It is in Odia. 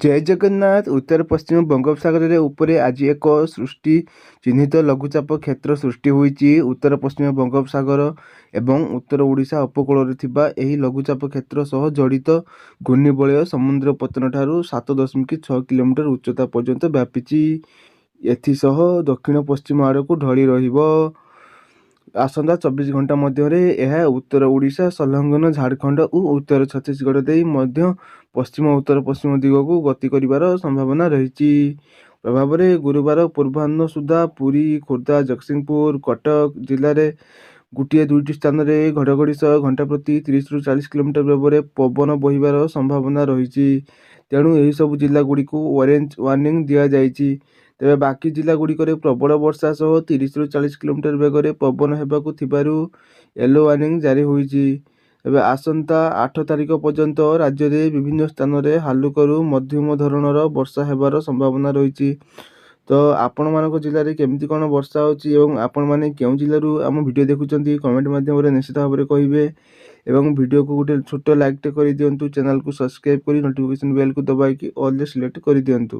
ଜୟ ଜଗନ୍ନାଥ। ଉତ୍ତର ପଶ୍ଚିମ ବଙ୍ଗୋପସାଗରରେ ଉପରେ ଆଜି ଏକ ସୃଷ୍ଟି ଚିହ୍ନିତ ଲଘୁଚାପ କ୍ଷେତ୍ର ସୃଷ୍ଟି ହୋଇଛି। ଉତ୍ତର ପଶ୍ଚିମ ବଙ୍ଗୋପସାଗର ଏବଂ ଉତ୍ତର ଓଡ଼ିଶା ଉପକୂଳରେ ଥିବା ଏହି ଲଘୁଚାପ କ୍ଷେତ୍ର ସହ ଜଡ଼ିତ ଘୂର୍ଣ୍ଣିବଳୟ ସମୁଦ୍ର ପତ୍ତନଠାରୁ 7.6 କିଲୋମିଟର ଉଚ୍ଚତା ପର୍ଯ୍ୟନ୍ତ ବ୍ୟାପିଛି। ଏଥିସହ ଦକ୍ଷିଣ ପଶ୍ଚିମ ଆଡ଼କୁ ଢଳି ରହିବ। ଆସନ୍ତା 24 ଘଣ୍ଟା ମଧ୍ୟରେ ଏହା ଉତ୍ତର ଓଡ଼ିଶା ସଂଲଗ୍ନ ଝାଡ଼ଖଣ୍ଡ ଓ ଉତ୍ତର ଛତିଶଗଡ଼ ଦେଇ ମଧ୍ୟ ପଶ୍ଚିମ ଉତ୍ତର ପଶ୍ଚିମ ଦିଗକୁ ଗତି କରିବାର ସମ୍ଭାବନା ରହିଛି। ପ୍ରଭାବରେ ଗୁରୁବାର ପୂର୍ବାହ୍ନ ସୁଦ୍ଧା ପୁରୀ, ଖୋର୍ଦ୍ଧା, ଜଗତସିଂହପୁର, କଟକ ଜିଲ୍ଲାରେ ଗୋଟିଏ ଦୁଇଟି ସ୍ଥାନରେ ଘଡ଼ଘଡ଼ି ସହ ଘଣ୍ଟା ପ୍ରତି 30ରୁ 40 କିଲୋମିଟର ବେଗରେ ପବନ ବହିବାର ସମ୍ଭାବନା ରହିଛି। ତେଣୁ ଏହିସବୁ ଜିଲ୍ଲାଗୁଡ଼ିକୁ ଅରେଞ୍ଜ ୱାର୍ଣ୍ଣିଂ ଦିଆଯାଇଛି। ତେବେ ବାକି ଜିଲ୍ଲାଗୁଡ଼ିକରେ ପ୍ରବଳ ବର୍ଷା ସହ 30ରୁ 40 କିଲୋମିଟର ବେଗରେ ପବନ ହେବାକୁ ଥିବାରୁ ୟେଲୋ ୱାର୍ଣ୍ଣିଂ ଜାରି ହୋଇଛି। ତେବେ ଆସନ୍ତା 8 ତାରିଖ ପର୍ଯ୍ୟନ୍ତ ରାଜ୍ୟରେ ବିଭିନ୍ନ ସ୍ଥାନରେ ହାଲୁକାରୁ ମଧ୍ୟମ ଧରଣର ବର୍ଷା ହେବାର ସମ୍ଭାବନା ରହିଛି। ତ ଆପଣମାନଙ୍କ ଜିଲ୍ଲାରେ କେମିତି କ'ଣ ବର୍ଷା ହେଉଛି ଏବଂ ଆପଣମାନେ କେଉଁ ଜିଲ୍ଲାରୁ ଆମ ଭିଡ଼ିଓ ଦେଖୁଛନ୍ତି, କମେଣ୍ଟ ମାଧ୍ୟମରେ ନିଶ୍ଚିତ ଭାବରେ କହିବେ ଏବଂ ଭିଡ଼ିଓକୁ ଗୋଟେ ଛୋଟ ଲାଇକ୍ଟେ କରିଦିଅନ୍ତୁ। ଚ୍ୟାନେଲକୁ ସବସ୍କ୍ରାଇବ୍ କରି ନୋଟିଫିକେସନ୍ ବେଲ୍କୁ ଦବାଇକି ଅଲ୍ରେ ସିଲେକ୍ଟ କରିଦିଅନ୍ତୁ।